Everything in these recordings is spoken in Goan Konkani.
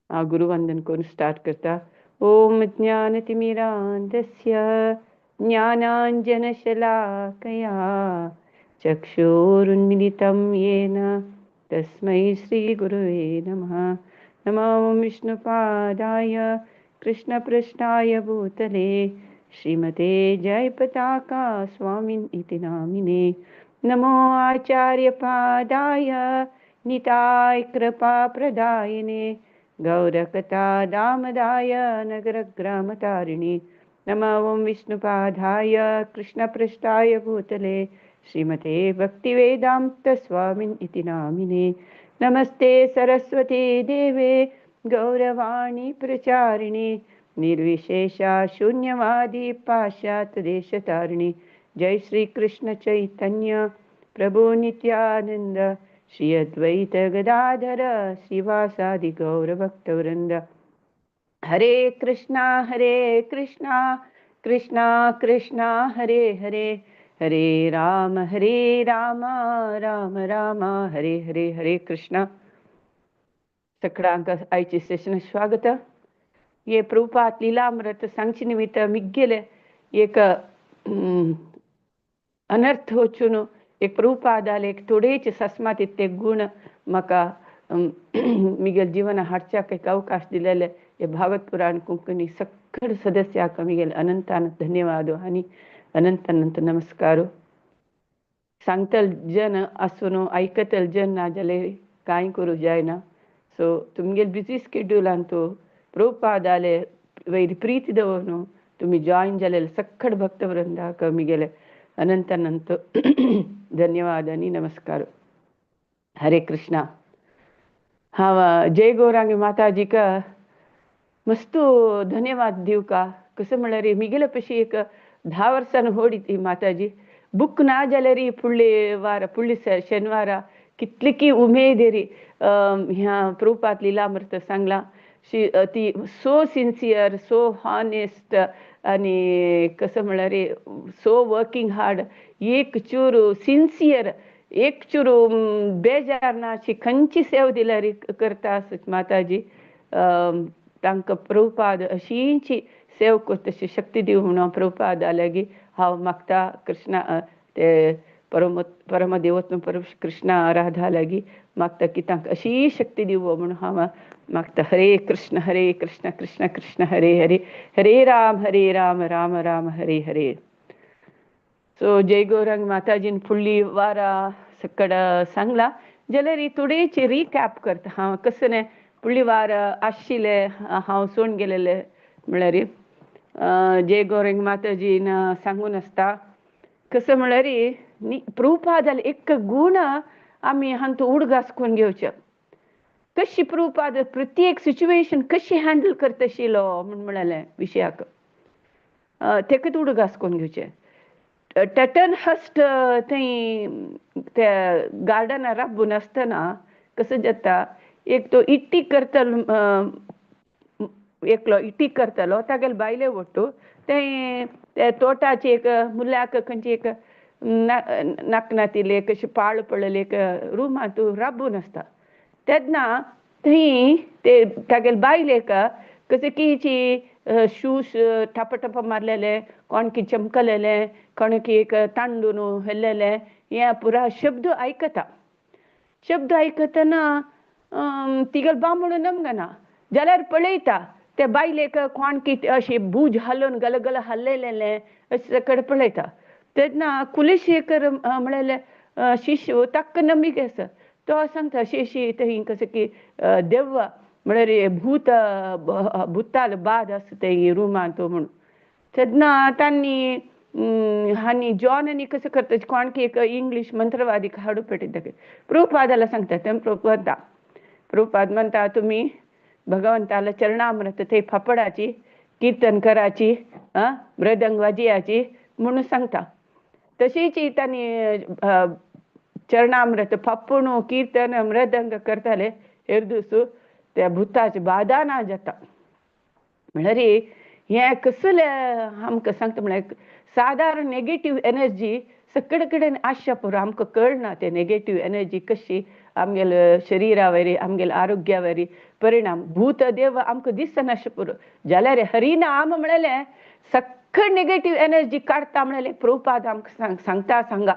हांव गुरुवंदन करून स्टार्ट करता. ओम ज्ञानतिमिरान्धस्य ज्ञानाञ्जनशलाकया चक्षुरुन्मिलितं येन तस्मै श्रीगुरुवे नमः. नमो विष्णुपादाय कृष्णपृष्ठाय भूतले श्रीमते जयपताका स्वामिन् इति नामिने. नमो आचार्यपादाय निताय कृपाप्रदायिने गौरकथा दामदाय नगरग्रामतारिणे. नमो ॐ विष्णुपादाय कृष्णपृष्ठाय भूतले श्रीमते भक्तिवेदान्त स्वामिन् इति नामिने. नमस्ते सरस्वती देवे गौरवाणी प्रचारिणे निर्विशेषा शून्यवादी पाश्चात्य देशतारिणे. जय श्री कृष्ण चैतन्य प्रभु नित्यानंद श्री अद्वैत गदाधर श्रीवासादि गौरभक्तवृंद. हरे कृष्णा हरे कृष्णा कृष्णा कृष्णा हरे हरे, हरे राम हरे राम राम राम हरे हरे. हरे कृष्णा. सगळ्यांक आयचे सेशन स्वागत. हे प्रभुपाद लीलामृत सांगचे निमित्त मिगेले एक अनर्थ वचून एक प्रभुपादाले एक थोडेच सस्मात ते गुण म्हाका मिगेल जीवन हाडच्याक एक अवकाश दिलेले हे भागवत पुराण कोंकणी सगळे सदस्याक मिगेल अनंत अनंत धन्यवाद आनी अनंत अनंत नमस्कार. सांगतल जन आसून आयकतल जन ना जाल्यार कांय करूं जायना. सो तुमगेल बिजी स्केड्युलान तो प्रभुपादाले वयर प्रीती दवरून तुमी जॉयन जालेले सगळे भक्तवृंदाक मिगेले अनंत अनंत धन्यवाद आनी नमस्कार. हरे कृष्णा. हांव जय गौरांगी माताजीक मस्तू धन्यवाद दिवका. कसं म्हळ्यार मिगेले पशी एक 10 वर्सां होडी ती माताजी. बुक ना जाल्यार फुडले वार फुडले शेनवारा कितली की उमेद ह्या प्रभुपाद लीलामृत सांगलां. ती सो सिन्सियर सो हॉनेस्ट आनी कसं म्हळ्यार सो वर्किंग हार्ड, एक चूर सिन्सियर, एक चूर बेजार ना अशी खंयची सेवा दिल्यार करता माताजी. तांकां प्रभुपाद अशींची सेवा करता तशी शक्ती दिवं म्हणून प्रभुपादा लागीं हांव मागता. कृष्णा ते परम परमदेवोत्तम परम कृष्णा राधा लागीं मागता की तांकां अशी शक्ती दिवं म्हणून हांव मागता. हरे कृष्ण हरे कृष्ण कृष्ण कृष्ण हरे हरे, हरे राम हरे राम राम राम हरे हरे. सो जय गौरांग माताजीन फुडली वारा सकड सांगला जाल्यार थोडेच रिकॅप करता हांव. कसं न्ही फुडली वार आशिल्ले हांव सोडून गेलेले म्हळ्यार जय गौरांग माताजीन सांगून आसता. कसं म्हळ्यार प्रभुपादाले एक गुण आमी हांतू उडगास करून घेवचे. कशी प्रभुपाद प्रत्येक सिच्युएशन कशी हँडल करताशिलो म्हूण म्हळेलें विशयाक तेकाच उडगास करून घेवचे. टॅटन हस्ट थंय त्या गार्डनार राबून आसतना कसं जाता, एक तो इट्टी करतलो, एकलो इट्टी करतलो तागेले बायले वट्टू थंय त्या तोटाची एक मुल्याक खंयची एक नाकनातिले कशी पाळ पडलेली एक रुमांत राबून आसता. तेन्ना थंय ते तागेले बायलेक कशें की शूज ठप ठप मारलेले, कोण की चमकलेले, कोण की एक तांडून हेलेले, हे पुरा शब्द आयकता. शब्द आयकतना तिगेलो बामणू नमगना जाल्यार पळयता त्या बायलेक कोण की अशें बूज हालोवन गलगल हालयलेलें अशें कडेन पळयता. तेन्ना कुलशेखर म्हळेले शिश्य ताका नம்பிके आसा. तो सांगता अशी अशी थंय कसं की देव म्हळ्यार भूत भुताल बाद आसा थंय रुमांत म्हणून. तेन्ना तांणी आनी जॉन आनी कसं करता कोण की एक इंग्लीश मंत्रवादीक हाडू पेटयता. प्रभुपादाला सांगता. तें प्रभुपादा प्रभुपाद म्हणटा तुमी भगवंताला चरणामृत थंय फापडाची किर्तन कराची मृदंग वाजयाची म्हणून सांगता. तशीच तांणी चरणामृत फापूण कीर्तन मृदंग करताले हेर त्या भुताची बाधा ना जाता. म्हळ्यार हें कसलें आमकां सांगता म्हळ्यार सादारण नेगेटीव एनर्जी सगळे कडेन आसच्या पुरो आमकां कळना ते नेगेटीव एनर्जी कशी आमगेले शरिरावरी आमगेले आरोग्यावरी परिणाम. भूत देव आमकां दिसनाशें पुरो जाल्यार हरिनाम म्हणलें सगळं नेगेटीव एनर्जी काडटा म्हणलें प्रभुपाद आमकां सांगता सांगा.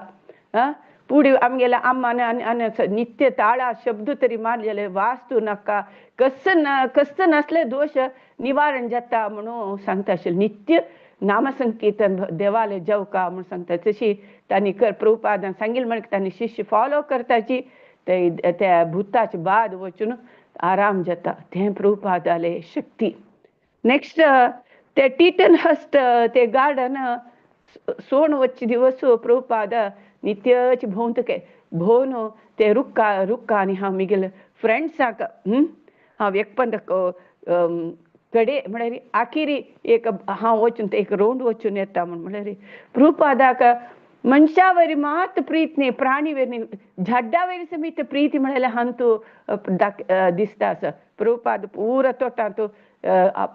आं पुढे आमगेल्या आम्मान आनी नित्य ताळा शब्द तरी मारले जाल्यार वास्तू नाका कसं ना कसं नासले दोश निवारण जाता म्हणून सांगता आशिल्लें. नित्य नामसंकीर्तन देवाले जेवका म्हणून सांगता. तशी तांणी कर प्रभुपादान सांगिल्लें म्हण तांणी शिष्य फॉलो करताची ते त्या भुताचे बाद वचून आराम जाता. तें प्रभुपादाले शक्ती. नेक्स्ट ते टिटन हस्त ते गार्डन सोण वच्चे दिवस प्रभुपाद नित्यच भोंवतके भोवन ते रुक्का रुक्का आनी हांव मिगेले फ्रेंड्साक हांव एकपंद कडे म्हळ्यार आखिरी एक हांव वचून एक रोंड वचून येता म्हूण म्हळ्यार प्रभुपादाक मनशा वरी मात प्रीत न्ही प्राणी वरी न्ही झाडा वरी समेत प्रीती म्हळ्यार हांतू दिसता आसा. प्रभुपाद पुरा तोटांत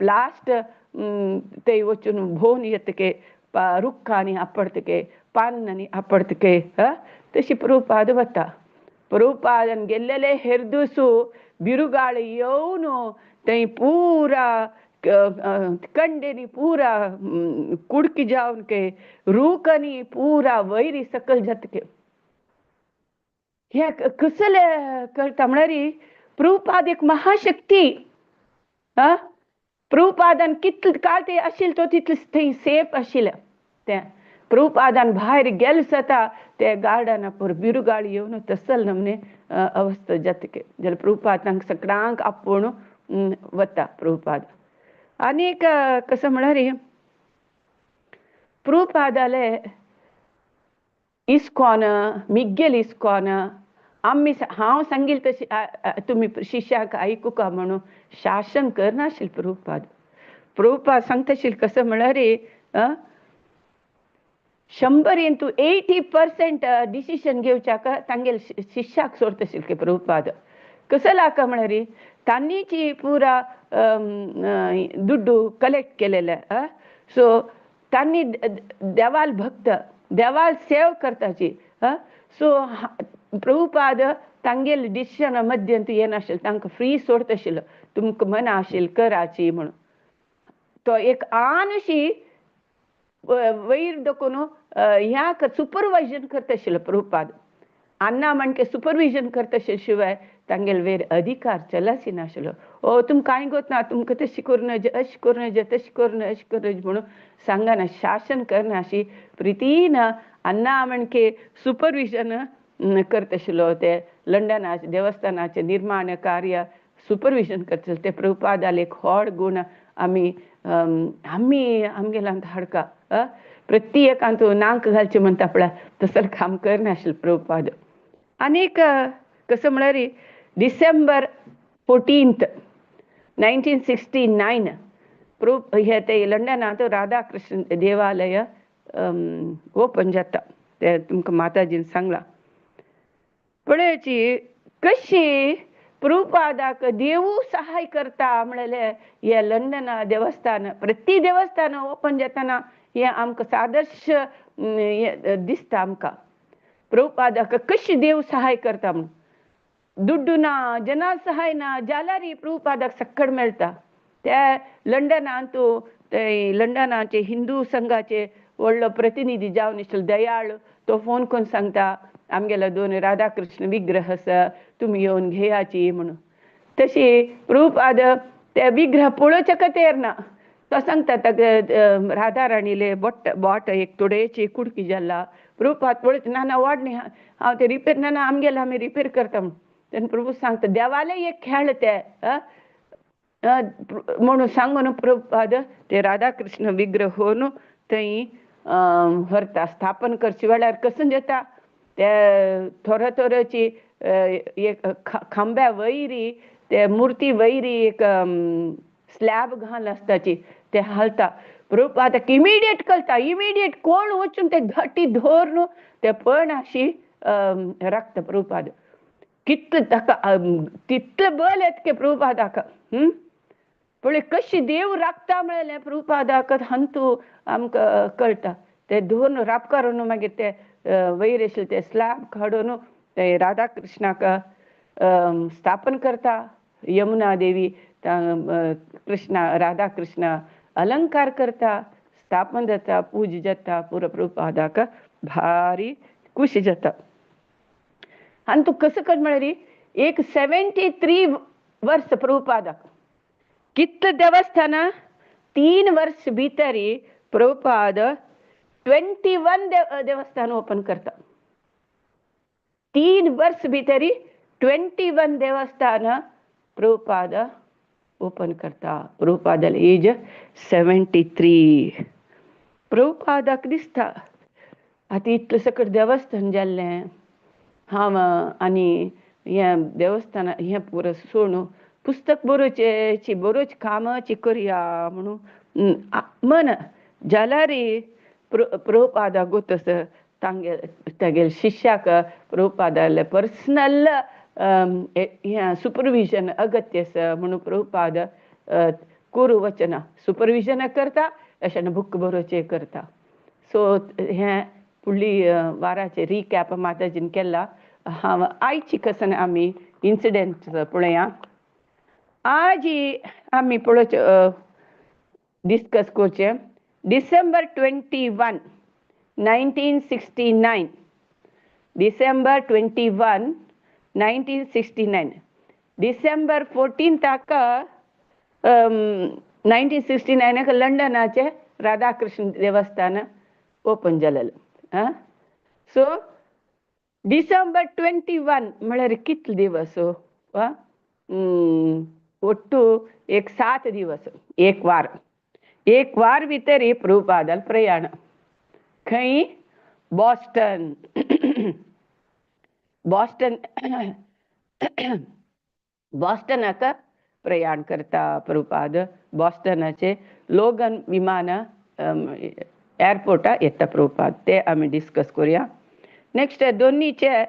लास्ट थंय वचून भोंवन येतके रुखांनी आपडतके पानांनी आपडतके तशी प्रभुपाद वता. प्रभुपादान गेल्लेले हेरदूसू बिरुगाळ येवन थंय पुरा कंडेनी पुरा कुडकी जावन के रुखांनी पुरा वैरी सकल जातके. हे कसले कळटा म्हळ्यार प्रभुपाद एक महाशक्ती. आं प्रभुपादान कितले काळ ते आशिल्ले तो तितले थंय सेफ आशिल्लें. तें प्रभुपादान भायर गेले जाता ते गार्डना पुरो बिरुगाळ येवन तसल नमने अवस्था जातके जाल्यार प्रभुपाद तांकां सगळ्यांक आपोवन वता प्रभुपाद. आनीक कसो म्हळ्यार प्रभुपादाले इस्कॉन मिगेल इस्कॉन आमी हांव सांगील तशें तुमी शिष्याक आयकुका म्हणून शासन करनाशिल्लें प्रभुपाद. प्रभुपाद सांगता आशिल्लें कसो म्हळ्यार 100 इंटू 80% डिसिशन घेवच्याक तांगेले शिष्याक सोडता आशिल्लें प्रभुपाद. कसो लाका म्हळ्यार तांणीची पुरा दुड्डू कलेक्ट केलेले. सो तांणी देवाल भक्त देवाल सेव करताची. सो प्रभुपाद तांगेले डिसिशना मध्यंत येनाशिल्लें तांकां फ्री सोडता आशिल्लो तुमकां मना आशिल्लें कराची म्हणून. तो एक आनशी वयर दकून ह्या सुपरवायजन करता आशिल्लो प्रभुपाद. अन्ना म्हणके सुपरविजन करता आशिल्ले शिवाय तांगेले वयर अधिकार चलच नाशिल्लो. ओ तुमकां कांय गोत ना तुमकां तशें करूं नज अशें करूं नज तशें करूं नज अशें करूं नज म्हणून सांगना शासन करना अशी प्रितीन अन्ना म्हणके सुपरविजन करता आशिल्लो. ते लंडनाचे देवस्थानाचें निर्माण कार्य सुपरविजन करता आशिल्ले. ते प्रभुपादाले एक व्हड गूण आमी आमी आमगेल्यांत हाडका प्रत्येकांत नाक घालचें म्हणटा पळय तसलें काम करनाशिल्लें प्रभुपाद. आनीक कसो म्हळ्यार डिसेंबर 14 1969 प्रभु हे ते लंडनांत राधाकृष्ण देवालय ओपन जाता ते तुमकां माताजीन सांगलां. पळयची कशी प्रभुपादाक देवू सहाय करता म्हणलें हे लंडना देवस्थान प्रति देवस्थान ओपन जातना हें आमकां सादर्श दिसता आमकां. प्रभुपादाक कशी देव सहाय करता म्हणून दुड्डू ना जना सहाय ना जाल्यार प्रभुपादाक सक्कड मेळटा. त्या लंडनांत ते लंडनाचे हिंदू संघाचे व्हडलो प्रतिनिधी जावन आशिल्लो दयाळ तो फोन करून सांगता आमगेलो 2 राधाकृष्ण विग्रह आसा तुमी येवन घेयाची म्हणून. तशी प्रभुपाद ते विग्रह पळोवच्या खातीर ना तो सांगता ताका राधा राणीले बोट बोट एक थोडेची कुडकी जाला प्रभुपाद पळयता ना ना वाड न्ही हांव ते रिपेर ना ना आमगेले आमी रिपेर करता म्हणून. तेन्ना प्रभु सांगता देवाले एक खेळ ते म्हणून सांगून प्रभुपाद ते राधाकृष्ण विग्रह न्हू थंय व्हरता स्थापन करचे वेळार कसं जाता ते थोरो थोरोची एक खांब्या वयरी ते मुर्ती वयरी एक स्लॅब घाल आसताची ते हालता. प्रभुपादाक इमिडिएट कळटा इमिडिएट कोण वचून ते घटी धरून ते पण अशी राखता प्रभुपाद. कितले ताका तितलें बल येता की प्रभुपादाक. पळय कशी देव राखता म्हणलें प्रभुपादाक हंतू आमकां कळटा. ते धरून रापकारून मागीर ते वयर आशिल्ले ते स्लॅब काडून ते राधा कृष्णाक स्थापन करता. यमुना देवी कृष्णा राधा कृष्ण अलंकार करता, स्थापन जाता, पूज जाता. पुरो प्रभुपादाक भारी खुशी जाता. आनी तूं कसो कर म्हळ्यार एक 73 वर्स प्रभुपादाक कितले देवस्थानां 3 वर्स भितर प्रभुपाद 21 देवस्थान ओपन करता. 3 वर्स भितर 21 देवस्थान प्रभुपाद ओपन करता. प्रभुपादाले एज 73. प्रभुपादाक दिसता आतां इतलें सकट देवस्थान जाल्लें हांव आनी हें देवस्थान हें पुरो सोडून पुस्तक बरोवचें, बरोवचें कामाची करया म्हणून मन जाल्यार प्रभुपादाक गोत तांगे तागेले शिष्याक प्रभुपादाले पर्सनल हें सुपरविजन अगत्य आसा म्हणून प्रभुपाद करू वचना. सुपरविजन करता अशें बूक बरोवचें करता. सो हें फुडली वाराचें रिकॅप माताजीन केला. हांव आयची कसन आमी इन्सिडेंट पळया. आज आमी पळोवचें डिस्कस करचें December 21 1969. December 21 1969. December 14 1969 लंडनाचे राधाकृष्ण देवस्थान ओपन जालेलें. सो डिसेंबर 21 म्हळ्यार कितले दिवस? ಒಟ್ಟು एक 7 दिवस, एक वार. एक वार भितर प्रभुपादाल प्रयाण खंय? बॉस्टन. बॉस्टन बॉस्टनाक प्रयाण करता प्रभुपाद. बॉस्टनाचे लोगन विमान एअरपोर्टा येता प्रभुपाद. ते आमी डिस्कस करूया. नेक्स्ट दोनीचे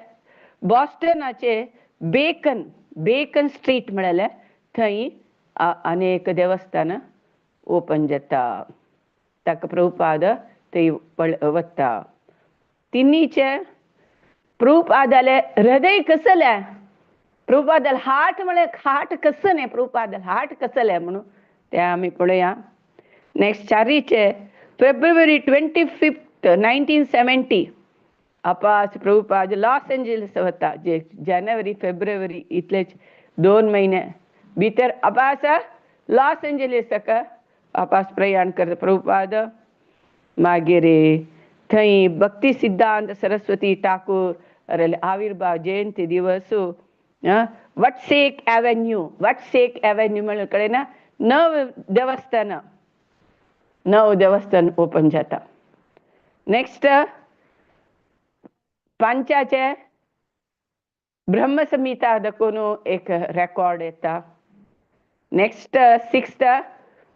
बॉस्टनाचे बेकन बेकन स्ट्रीट म्हळ्यार थंय अनेक देवस्थान ओपन जाता. ताका प्रभुपाद थंय वता. तिनीचे प्रभुपादाले हृदय कसलें, प्रभुपादाले हार्ट म्हळ्यार हार्ट कसलें न्ही, प्रभुपादाले हार्ट कसलें म्हणून तें आमी पळोवया. नेक्स्ट चारीचे फेब्रुवारी 25 1970 अपास प्रभुपाद लॉस एंजल्स वता. जे जानेवारी फेब्रुवारी इतलेच 2 महिने भितर अपास लॉस एंजल्साक अपास प्रयाण करता प्रभुपाद. मागीर थंय भक्ती सिद्धांत सरस्वती ठाकूर आविर्भाव जयंती दिवस वटसेक एव्हेन्यू, वटसेक एव्हेन्यू म्हणल्या कडेन 9 देवस्थान, 9 देवस्थान ओपन जाता. नेक्स्ट 5 ब्रह्मसंहिता दाखोवन एक रेकॉर्ड येता. नेक्स्ट 6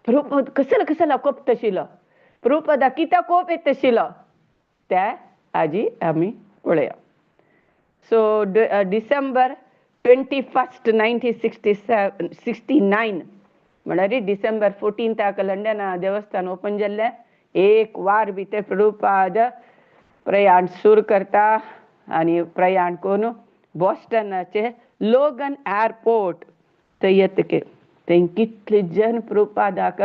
प्रभुपद कसलो कसलो कोप तशिलो, प्रभुपदा कित्याक कोप येत तशिलो ते आजी आमी पळोवया. सो डिसेंबर 21 1969 म्हळ्यार डिसेंबर 14 लंडन देवस्थान ओपन जाल्लें. एक वार भितर प्रभुपाद प्रयाण सुरू करता आनी प्रयाण करून बॉस्टनाचे लोगन एअरपोर्ट थंय येतकीर थंय कितले जन प्रभुपादाक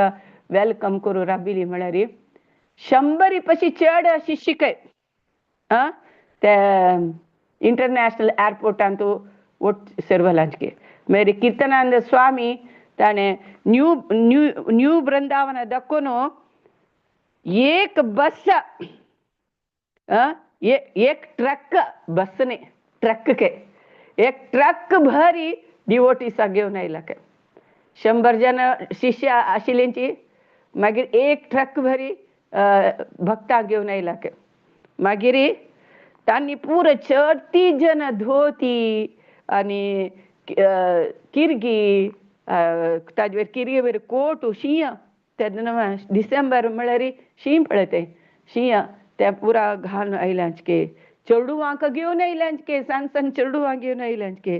welcome करूं राबिली म्हळ्यार 100 पशी चड शिशिके ते इंटरनॅशनल एअरपोर्टांत वट सर्वलांचके. मागीर कीर्तनानंद स्वामी ताणें न्यू न्यू न्यू वृंदावन दाखोवन एक बस एक ट्रक बस न्ही ट्रक के एक ट्रक भरी डिवोटीसाक घेवन आयला. 100 जन शिष्य आशिल्ल्यांची मागीर एक ट्रक भरी भक्तांक घेवन आयला. मागीर तांणी पुरो चडती जन धोती आनी किर्गी ताजे वयर किर्गे वयर कोट शीं तेन्ना डिसेंबर म्हळ्यार शीं पळय शीं ते पुरा घालून आयल्यांचके चेडवांक घेवन आयल्यांचके सान सान चेडवांक घेवन आयल्यांचके.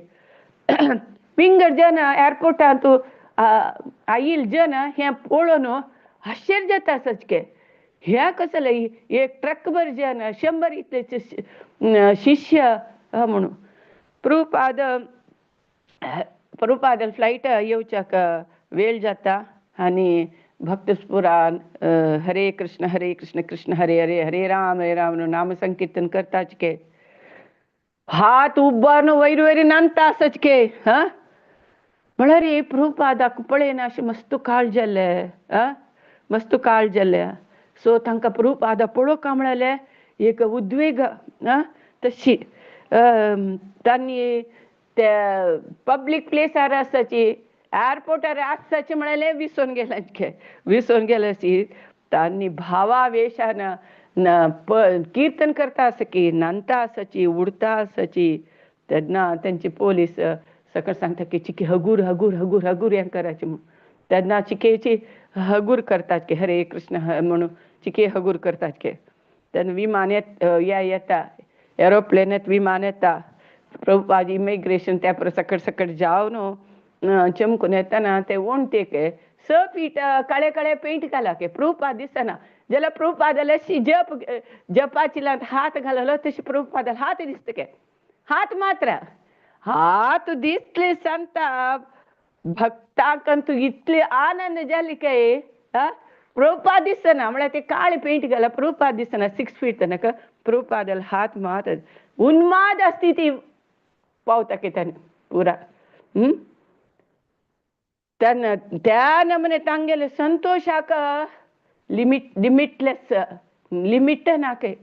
पिंगड जन एअरपोर्टांत आयल जन हें पळोवन आश्चर्य जाता सचके. ह्या कसले एक ट्रक भर जन 100 इतले शिष्य म्हणून. प्रभुपाद प्रभुपाद फ्लायट येवच्याक वेळ जाता आनी भक्तपुराण हरे कृष्ण कृष्ण कृष्ण हरे हरे हरे राम नाम संकीर्तन करताच के हात उब्बारन वयर वयर नंता आसच के. हा म्हळ्यार हे प्रभुपादाक पळयना अशें मस्त काळ जाल्ले. आ मस्त काळ जाल्ले. सो तांकां प्रभुपादा पळोवंक म्हळ्यार एक उद्वेग तशी तांणी ते पब्लीक प्लेसार आसाची एअरपोर्टार आसाचे म्हळ्यार विसोन गेले विसोन गेले तांणी भावावेशान कीर्तन करता आसा की नांदता आसाची उडता आसाची. तेन्ना तेंचे पोलीस सकळ सांगता की चिके हगूर हगूर हगूर हगूर हें करायचें म्हणून. तेन्ना चिकेची हगूर करतात की हरे कृष्ण म्हणून चिके हगूर करतात की. तेन्ना विमान या येता एरोप्लेनांत विमान येता. प्रभुपाद इमिग्रेशन त्या पर सकट सकट जावन चमकून येताना ते वणटेक 6 फीट काळे काळे पेंट घाला के प्रभुपाद दिसना. जाल्यार प्रभुपादाले अशी जप जपाची हात घाललो तशी प्रभुपादाल हात दिसता के हात मात्र हात दिसले सांगता भक्तांक इतले आनंद जाली काय. प्रभुपाद दिसना म्हळ्यार ते काळे पेंट घाला प्रभुपाद दिसना 6 फीट नाका प्रभुपादाल हात मात उन्माद आसती ती पावता की ताणें पुरा. तेन्ना त्या नमने तांगेले संतोशाक लिमिट लिमिटलेस लिमिट नाके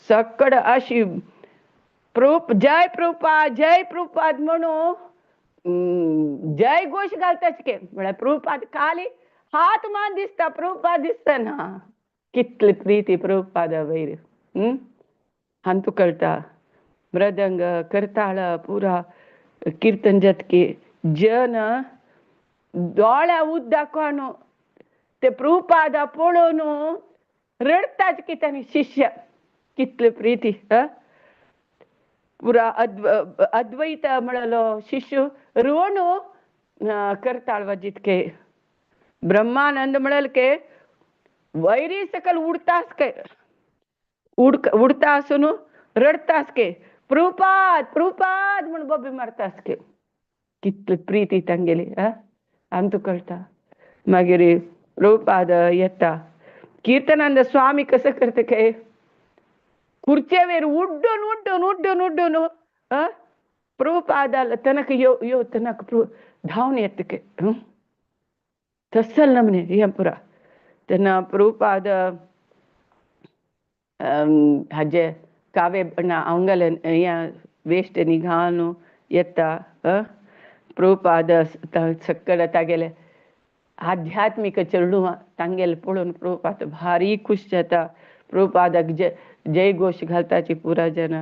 सकड अशी जय प्रभुपाद जय प्रभुपाद म्हणून जय घोश घालताच के. म्हळ्यार प्रभुपाद खाली हात मान दिसता प्रभुपाद दिसतना कितली प्रिती प्रभुपादा वयर. हांतू कळटा मृदंग करताळ पुरा कीर्तन जातकी जन दोळ्या उदक ते प्रभुपादा पळोवन रडताच की तांणी शिष्य कितले प्रिती. पुरा अद्वैत म्हणलो शिष्य रोण करताळ वाजितके ब्रह्मानंद म्हणल के वैरी सकल उडतास के उडता आसून रडतास के प्रभुपाद प्रभुपाद म्हण बोबे मारतास के. कितली प्रिती तांगेली. आमकां कळटा. मागीर प्रभुपाद येता कीर्तनानंद स्वामी कसं करता काय खुर्चेवेर उड्डून उड्डून उड्डून उड्डून प्रभुपादाला तनक यो यो तनक धांवन येता के तसल नमने हें पुरा. तेन्ना प्रभुपाद हाजे कावे आंगले हें वेस्ट न्ही घालून येता. प्रभुपाद सकल तागेले आध्यात्मीक चेडूं तांगेले पळोवन प्रभुपाद भारी खूश जाता. प्रभुपादाक जय जय घोश घालताची पुरा जन.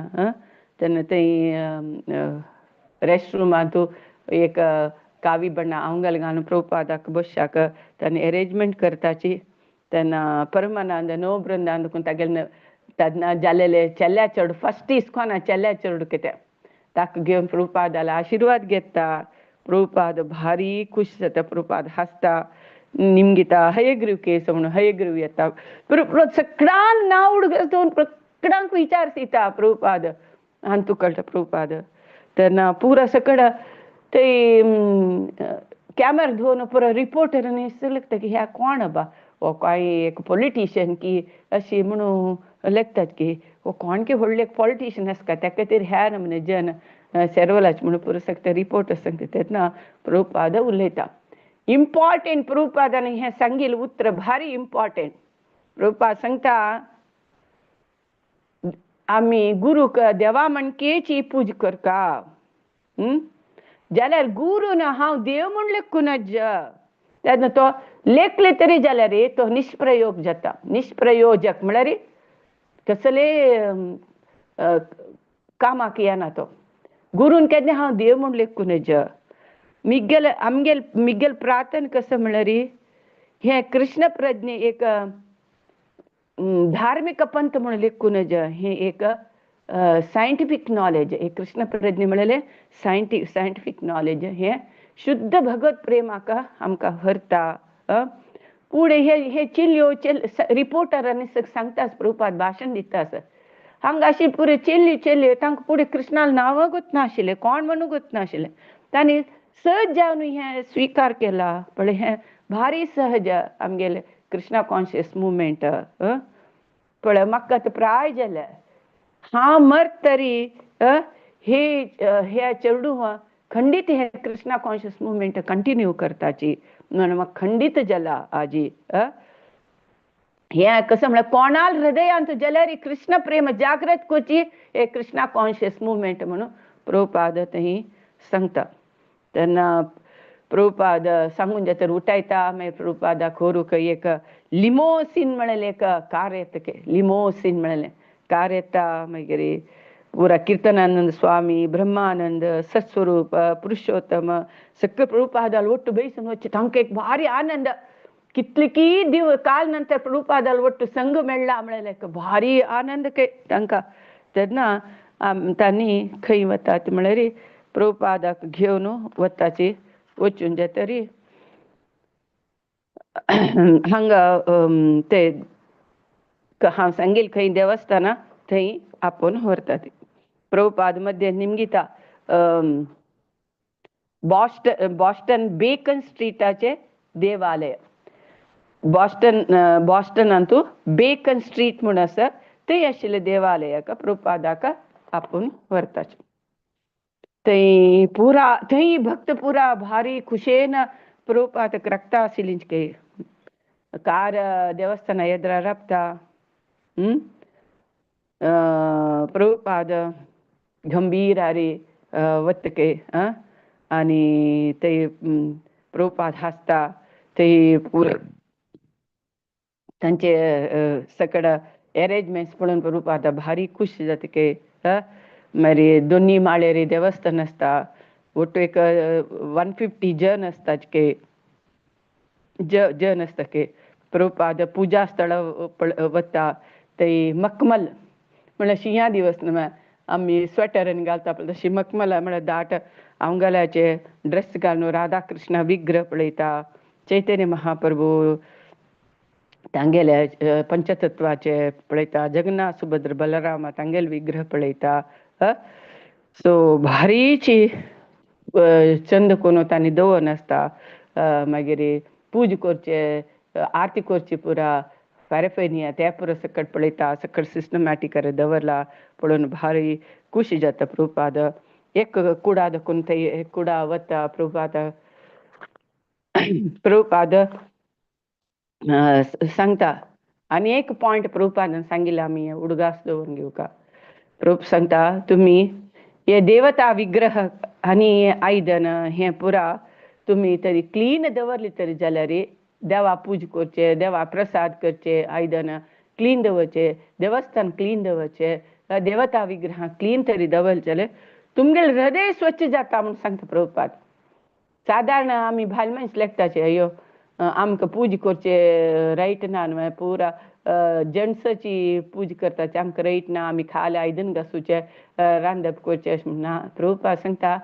तेन्ना थंय रेस्टरुमांत एक कावी बण्णा आंगल घालून प्रभुपादाक बसशाक तांणी एरेंजमेंट करताची. तेन्ना परमानंद नो वृंदावन तागेले तेन्ना जालेले चेल्या चेडू फस्ट इस्कॉना चेल्या चेडू कितें ताका घेवन प्रभुपादाला आशिर्वाद घेता. प्रभुपाद भारी खूश जाता. प्रभुपाद हांसता निमगिता हयग्रीव केस म्हणून हयग्रीव येता. सगळ्यांक नांव उडोवन सगळ्यांक विचार दिता प्रभुपाद. हांतू कळटा प्रभुपाद. तेन्ना पुरा सकड ते कॅमेरा धुवन पुरा रिपोर्टरांनी लेखता की ह्या कोण बा हो काय एक पॉलिटिशियन की अशी म्हणून लेखतात की हो कोण की व्हडले एक पॉलिटिशियन आसता त्या खातीर ह्या नमने जन सेर्वलाच म्हणून पुरो सगळे रिपोर्टर सांगता. तेन्ना प्रभुपाद उलयता इम्पॉर्टंट प्रभुपादान हें सांगिल्लें उतर भारी इम्पॉर्टंट. प्रभुपाद सांगता आमी गुरूक देवा म्हणकेची पूज करता जाल्यार गुरू ना हांव देव म्हूण लेखूं नज. तेन्ना तो लेखले तरी जाल्यार तो निष्प्रयोग जाता. निष्प्रयोजक म्हळ्यार कसले कामाक येना तो. गुरून केन्ना हांव देव म्हूण लेखूं नज. मिगेल आमगेल मिगेल प्रार्थना कसं म्हळ्यार हें कृष्ण प्रज्ञे एक धार्मिक पंथ म्हणून लेखूं नज. हें एक सायंटिफीक नॉलेज. हे कृष्ण प्रज्ञे म्हणलें सायंटिफीक नॉलेज. हें शुद्ध भगवत प्रेमाक आमकां व्हरता. पुढे हे हे चेल्यो रिपोर्टरांनी सांगता प्रभुपाद भाशण दिता आसा हांगा अशी पुरे चेल्ली चेल्यो तांकां पुढे कृष्णाला नांवां नाशिल्लें, कोण म्हणूंक नाशिल्लें. तांणी सहज जावन हें स्विकार केला. पळय हें भारी सहज आमगेलें कृष्णा कॉन्शियस मुवमेंट. पळय म्हाका आतां प्राय जालें, हांव मरत तरी हे ह्या चेडूं खंडीत हे कृष्णा कॉन्शियस मुवमेंट कंटिन्यू करताची म्हणून म्हाका खंडीत जाला आजी. हें कसं म्हळ्यार कोणाल हृदयांत जाल्यार कृष्ण प्रेम जागृत करची हे कृष्णा कॉन्शियस मुवमेंट म्हणून प्रभुपाद थंय सांगता. तेन्ना प्रभुपाद सांगून जातर उठायता. मागीर प्रभुपादाक व्हरूंक एक लिमोसीन म्हणलें एक कार येता, लिमोसीन म्हणलें कार येता. मागीर पुरा कीर्तनानंद स्वामी, ब्रह्मानंद, सत्स्वरूप, पुरुषोत्तम सगळे प्रभुपादाल ಒಟ್ಟು ಬೇಯಿಸೋನು ವಚ್ಚಿ तांकां एक भारी आनंद. कितली दिव काल नंतर प्रभुपादाल ಒಟ್ಟು संघ मेळ्ळा म्हणलें भारी आनंद तांकां. तेन्ना तांणी खंय वतात म्हळ्यार प्रभुपादाक घेवन वताची वचून जातरी हांगा ते हांव सांगील खंय देवस्थाना थंय आपोवन व्हरतात. प्रभुपाद मध्ये निमगिता बॉस्टन बेकन स्ट्रीटाचे देवालय, बॉस्टन बॉस्टनांतू बेकन स्ट्रीट म्हूण आसा थंय आशिल्ले देवालयाक प्रभुपादाक आपोवन व्हरतात. थंय पुरा थंय भक्त पुरा भारी खुशेन प्रभुपादाक रक्ता आशिल्ली कार देवस्थाना एदरा राबता. प्रभुपाद गंभीर आरे वतके आनी ते प्रभुपाद हासता. ते पुरा तांचे सकड अरेंजमेंट्स पळोवन प्रभुपाद भारी खुश जाता. मागीर दोनी माळ्यार देवस्थान आसता, ಒಟ್ಟು एक 150 जन आसता जन आसता. प्रभुपाद पुजा स्थळ वता थंय मखमल म्हळ्यार शिंया दिवस न्हू आमी स्वेटर घालता पळय तशी मखमल म्हळ्यार दाट आंवगल्याचे ड्रेस घालून राधा कृष्ण विग्रह पळयता. चैतन्य महाप्रभू तांगेले पंचतत्वाचे पळयता, जगन्नाथ सुभद्र बलराम तांगेले विग्रह पळयता. सो भारीची चंद कोण तांणी दवरून आसता. मागीर पूजा करचे, आरती करची, पुरा पॅराफेनिया ते पुरा सकट पळयता, सकट सिस्टमॅटीक दवरला पळोवन भारी खुशी जाता प्रभुपाद. एक कुडा दाखोवन थंय एक कुडा वता प्रभुपाद. प्रभुपाद सांगता आनी एक पॉयंट प्रभुपादान सांगिल्लें आमी उडगास दवरून घेवका. प्रभु सांगता तुमी हे देवता विग्रह आनी आयदन हें पुरा तुमी तरी क्लीन दवरली तरी जाल्यार देवा पूजा करचे, देवा प्रसाद करचे, आयदन क्लीन दवरचे, देवस्थान क्लीन दवरचे, देवता विग्रह क्लीन तरी दवरले जाल्यार तुमगेलें हृदय स्वच्छ जाता म्हूण सांगता प्रभुपाद. सादारण आमी भायल मनीस लेखताचे अयो आमकां पूजा करचे रायट ना न्हू, पुरा जेंट्साची पूजा करताचे, आमकां रायट ना, आमी खाले आयदन घासूचे, रांदप करचें अशें म्हणना. प्रभुपाद सांगता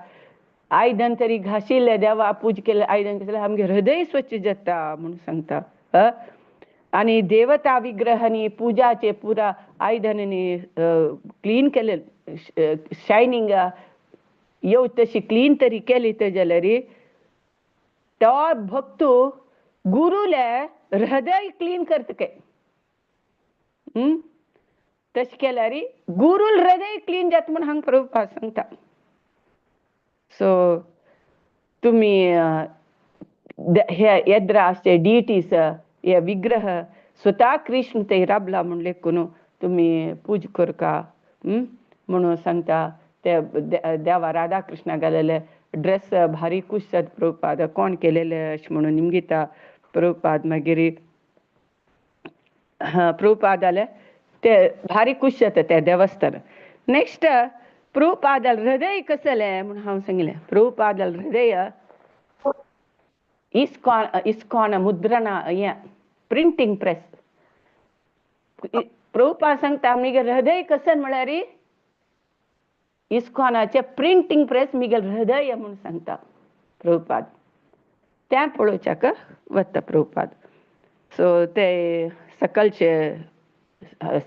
आयदन तरी घाशिल्लें देवा पूजा केल्लें आयदन घाशिल्लें आमगें हृदय स्वच्छ जाता म्हूण सांगता. आनी देवता विग्रह आनी पुजाचे पुरा आयदनांनी क्लीन केले शायनींग येव तशी क्लीन तरी केली तर जाल्यार तो भक्त गुरुले हृदय क्लीन करता काय. तशें केल्यार गुरुल हृदय क्लीन जाता म्हूण हांगा प्रभुपाद सांगता. सो तुमी हे येद्रा आसचे डिटीज हे विग्रह स्वता कृष्ण ते राबला म्हूण लेखून तुमी पूजा करका म्हणून सांगता. ते देवा राधा कृष्णा घालेले ड्रेस भारी खुश जाता प्रभुपाद, कोण केलेले अशें म्हणून निमगिता प्रभुपाद. मागीर प्रभुपादाले ते भारी खुश जाता ते देवस्थान. नेक्स्ट प्रभुपादाल हृदय कसलें म्हूण हांव सांगलें. प्रभुपादाल हृदय इस्कॉन इस्कॉन मुद्रणा हें प्रिंटींग प्रेस. प्रभुपाद सांगता मिगेल हृदय कशें म्हळ्यार इस्कॉनाचें प्रिंटींग प्रेस मिगेल हृदय म्हूण सांगता प्रभुपाद. तें पळोवच्याक वता प्रभुपाद. सो ते सकाळचे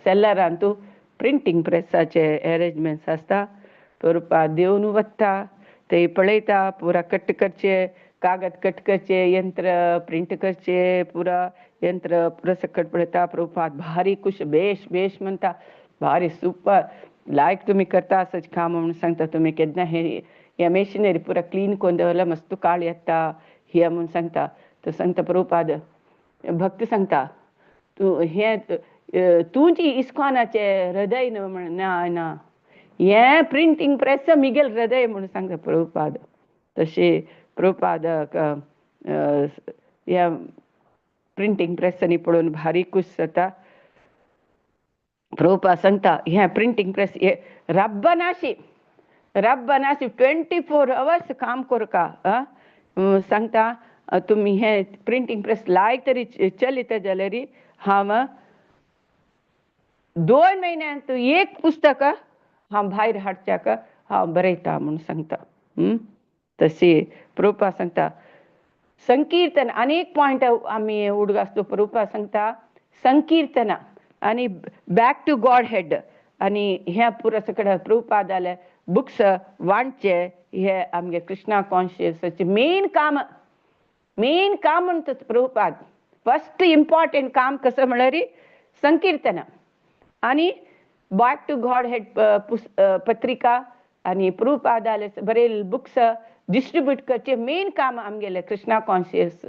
सेलरांतू प्रिंटींग प्रेसाचे एरेंजमेंट्स आसता. प्रभुपाद देवन वता, ते पळयता, पुरा कट करचे, कागद कट करचे, यंत्र प्रिंट करचे, पुरा यंत्र पुरा सकट पळयता. प्रभुपाद भारी खुश, बेश बेश म्हणटा, भारी सुपर लायक तुमी करता असच काम म्हणून सांगता. तुमी केन्ना हे ह्या मेशिनरी पुरा क्लीन करून दवरला, मस्त काळ येता हे म्हणून सांगता. तो सांगता प्रभुपाद भक्त सांगता, तूं हें तुजी इस्कॉनाचें हृदय न्हय म्हण, ना ना, हें प्रिंटींग प्रेस मिगेल हृदय म्हणून सांगता प्रभुपाद. तशें प्रभुपादाक ह्या प्रिंटींग प्रेसांनी पळोवन भारी खूश जाता. प्रभुपाद सांगता हें प्रिंटींग प्रेस हे रब्बनाशी रब्बनाशी 24 अवर्स काम करका. सांगता तुमी हें प्रिंटींग प्रेस लायक तरी चलिता जाल्यार हांव 2 म्हयन्यांत एक पुस्तक हांव भायर हाडच्याक हांव बरयता म्हूण सांगता. तशी प्रभुपाद सांगता संकीर्तन अनेक पॉयंट आमी उडगासतो. प्रभुपाद सांगता संकीर्तन आनी बॅक टू गॉड हेड आनी हें पुरा सगळें प्रभुपादाले बुक्स वांटचे हे आमगे कृष्णा कॉन्शियसाचे मेन काम, मेन काम म्हणटा प्रभुपाद. फस्ट इम्पॉर्टंट काम कसं म्हळ्यार संकीर्तन आनी बॅक टू गॉड हेड पत्रिका आनी प्रभुपादाले बरें बुक्स डिस्ट्रिब्यूट करचे मेन काम आमगेले कृष्णा कॉन्शियस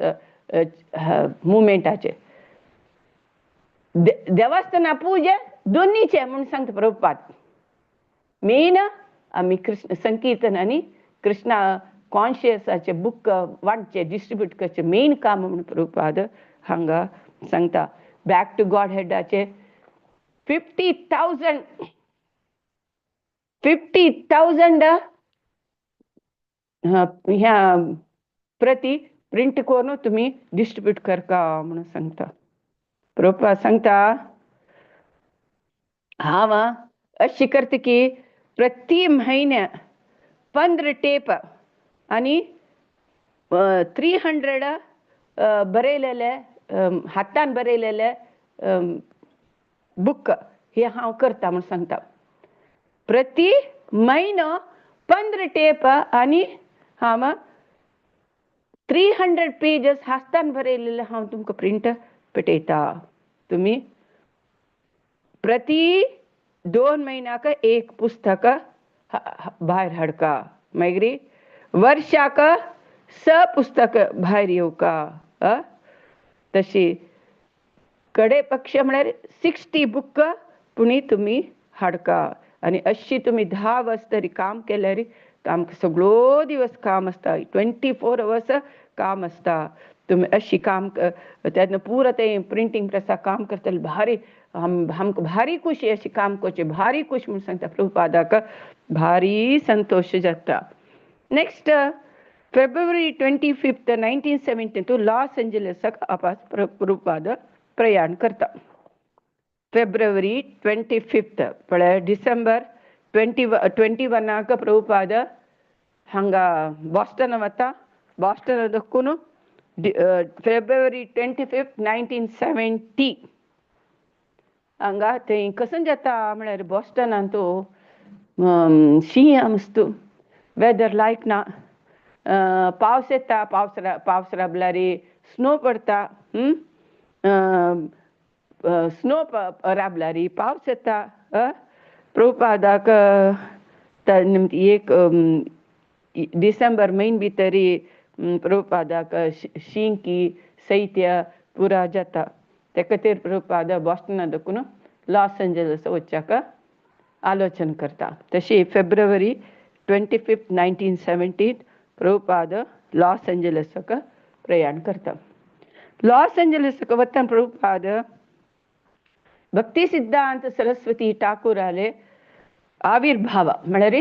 मुवमेंटाचे. देवस्थाना पूजा दोन्हीचे म्हणून सांगता प्रभुपाद. मेन आमी कृष्ण संकीर्तन आनी कृष्णा कॉन्शियसाचे बुक वांटचे डिस्ट्रिब्यूट करचे मेन काम म्हणून प्रभुपाद हांगा सांगता. बॅक टू गॉड हेडाचे 50,000 ह्या प्रति प्रिंट करून तुमी डिस्ट्रिब्यूट करका म्हणून सांगता. प्रभुपाद सांगता हांव अशी करता की प्रति म्हयन्या 15 टेप आनी 300 बरयलेले हातान बरयलेले बुक हे हांव करता म्हूण सांगता. प्रति म्हयनो 15 टेप आनी हांव 300 पेजस हातान बरयलेले हांव तुमकां प्रिंट पेटयता. तुमी प्रति 2 म्हयन्याक एक पुस्तक भायर हाडका, मागीर वर्षाक 6 पुस्तक भायर येवका. तशी कडे पक्ष म्हळ्यार 60 बुक पुणी तुमी हाडका. आनी अशी तुमी 10 वर्स तरी काम केल्यार आमकां सगळो दिवस काम आसता, 24 अवर्स काम आसता. तुमी अशी काम तेन्ना पुरा तें प्रिंटींग प्रेसाक काम करतले भारी आमकां भारी खुशी अशी काम करचें भारी खुश म्हूण सांगता प्रभुपादाक भारी संतोश जाता. नेक्स्ट February 25, 1972 loss एंजलिसाक आपास प्रभुपाद प्रयाण करता. February 25 पळय डिसेंबर 21 प्रभुपाद हांगा बॉस्टन वता. बॉस्टन दखून February 25, 1970 हांगा थंय कसं जाता म्हळ्यार बॉस्टनान तो शीं आसता, वेदर लायक ना, पावस येता, पावस राबल्यार स्नो पडटा, स्नो राबल्यार पावस येता. प्रभुपादाक एक डिसेंबर म्हयन भितरी प्रभुपादाक शिंकी शैत्य पुरा जाता. ते खातीर प्रभुपाद बॉस्टना दखून लॉस एंजलस वचच्याक आलोचन करता. तशी फेब्रुवारी 25, 1970 प्रभुपाद लॉस एंजलसाक प्रयाण करता. लॉस एंजलसाक वतना प्रभुपाद भक्ती सिद्धांत सरस्वती ठाकूराले आविर्भाव म्हळ्यार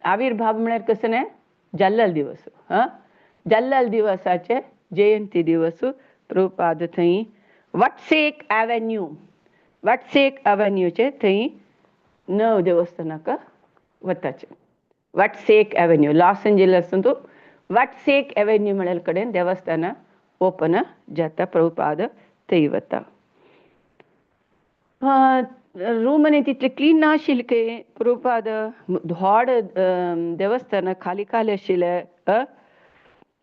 आविर्भाव म्हळ्यार कसं न्हय जल्लल दिवस, जल्लल दिवसाचे जयंती दिवस प्रभुपाद थंय वटसेक एव्हेन्यू, वटसेक एव्हेन्यूचे थंय नव देवस्थानाक वताचे. वटसेक एव्हेन्यू लॉस एंजलस वटसेक एव्हेन्यू म्हळ्यार कडेन देवस्थान ओपन जाता प्रभुपाद थंय वता. रूमांनी तितले क्लीन नाशिल्ले की प्रभुपाद व्हड देवस्थान खाली खाली आशिल्लें.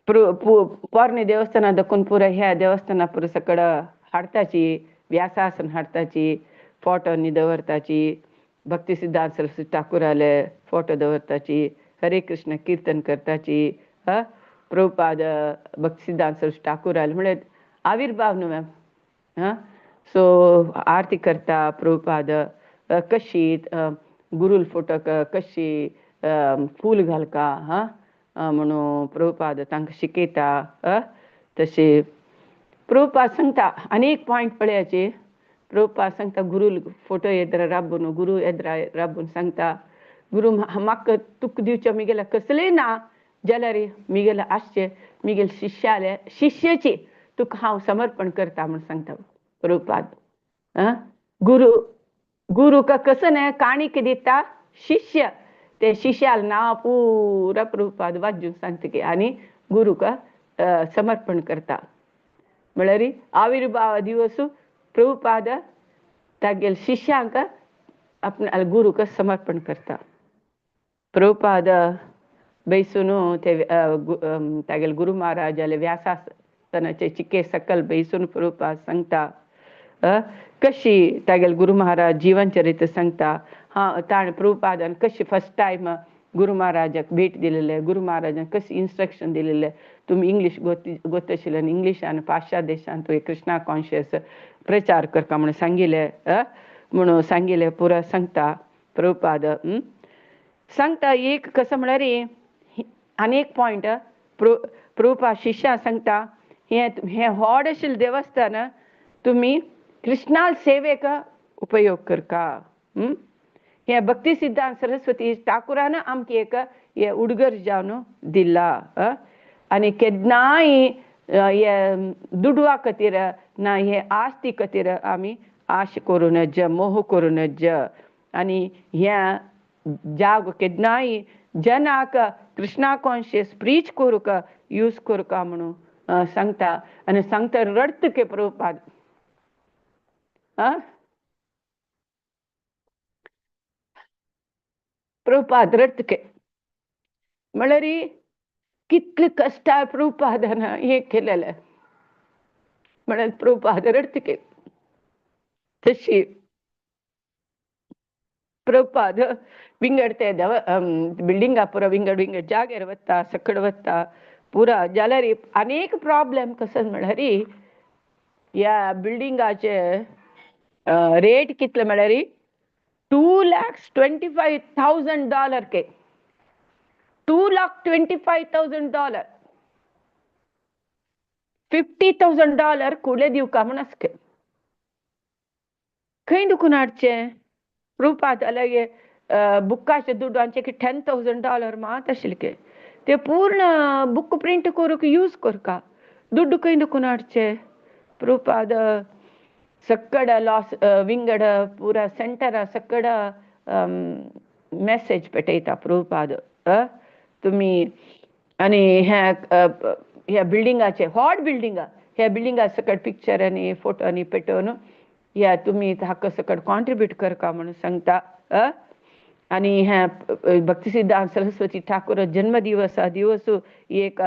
पोरणे देवस्थाना दाखोवन पुरो ह्या देवस्थाना पुरो सगळं हाडताची, व्यासासन हाडताची, फोटो दवरताची, भक्ती सिद्धांत सरस्वती ठाकुराले फोटो दवरताची, हरे कृष्ण कीर्तन करताची. प्रभुपाद भक्ती सिद्धांत सरस्वती ठाकुराले म्हळ्यार आविर्भाव न्हू मॅम. सो आरती करता प्रभुपाद कशी गुरूल फोटोक कशी फूल घालका म्हणून प्रभुपाद तांकां शिकयता. तशें प्रभुपाद सांगता आनी एक पॉयंट पळयाची. प्रभुपाद सांगता गुरूल फोटो येद्रा राबून, गुरू येद्रा राबून सांगता गुरू म्हाका तुका दिवचें मिगेलें कसलें ना जाल्यार मिगेलें आसचें मिगेले शिष्याले शिष्याची तुका हांव समर्पण करता म्हूण सांगता प्रभुपाद. गुरू गुरुका कसं न्हय काणीक दिता शिष्य ते शिष्याल नांव पुरा प्रभुपाद वाजून सांगता की आनी गुरुका समर्पण करता. म्हळ्यार आविर्भाव दिवस प्रभुपाद तागेले शिष्यांक आपल्या गुरुक समर्पण करता. प्रभुपाद बैसून ते तागेले गुरु महाराजाले व्यासासनाचे चिके सकल बैसून प्रभुपाद सांगता कशी तागेले गुरु महाराज जीवन चरित्र सांगता. हा ताणें प्रभुपादान कशी फर्स्ट टायम गुरु महाराजाक भेट दिलेले, गुरु महाराजान कशी इन्स्ट्रक्शन दिलेले, तुमी इंग्लीश गोत आशिल्ल्यान इंग्लिशान पाश्चात्य देशान तुवें कृष्णा कॉन्शियस प्रचार करका म्हणून सांगिल्लें म्हणून सांगिल्लें पुरा सांगता प्रभुपाद. सांगता एक कसं म्हळ्यार आनी एक पॉयंट प्रभुपाद शिष्या सांगता हें हें व्हड आशिल्लें देवस्थान तुमी कृष्णाल सेवेक उपयोग करका. हें भक्ती सिद्धांत सरस्वती ठाकुरान आमकां एक हे उडगर जावन दिला. आनी केन्नाय हे दुडवा खातीर ना हे आस्ती खातीर आमी आश करूं नज, मोह करूं नज. आनी ह्या जागो केन्नाय जनाक कृष्णा कॉन्शियस प्रीच करूंक यूज करूंक म्हणून सांगता. आनी सांगता रडत के प्रभुपाद. प्रभुपाद रडत के म्हळ्यार कितले कश्टार प्रभुपादान हें केलेलें म्हळ्यार प्रभुपाद रडत के. तशी प्रभुपाद विंगड ते देव बिल्डिंगा पुरा विंगड विंगड जाग्यार वता सकड वता पुरा जाल्यार अनेक प्रॉब्लेम कसो म्हळ्यार ह्या बिल्डिंगाचे रेट कितले म्हळ्यार $2,25,000 के $2,25,000 $50,000 कुले दिवका म्हूण आसके खंय दुखून हाडचें. प्रभुपाद जाल्यार बुकाचे दुडू आमचे $10,000 मात आशिल्ले ते पूर्ण बुक प्रिंट करूंक यूज करका दुड्डू खंय दुखून हाडचे. प्रभुपाद सकड लॉस विंगड पुरा सेंटरा सकड मॅसेज पेटयता प्रभुपाद. तुमी आनी ह्या ह्या बिल्डिंगाचे व्हड बिल्डिंगा ह्या बिल्डिंगा सकट पिक्चर आनी फोटो आनी पेटोवन ह्या तुमी हाका सकट कॉन्ट्रिब्यूट करका म्हणून सांगता. आनी ह्या भक्ती सिद्धांत सरस्वती ठाकूर जन्मदिवसा दिवस एक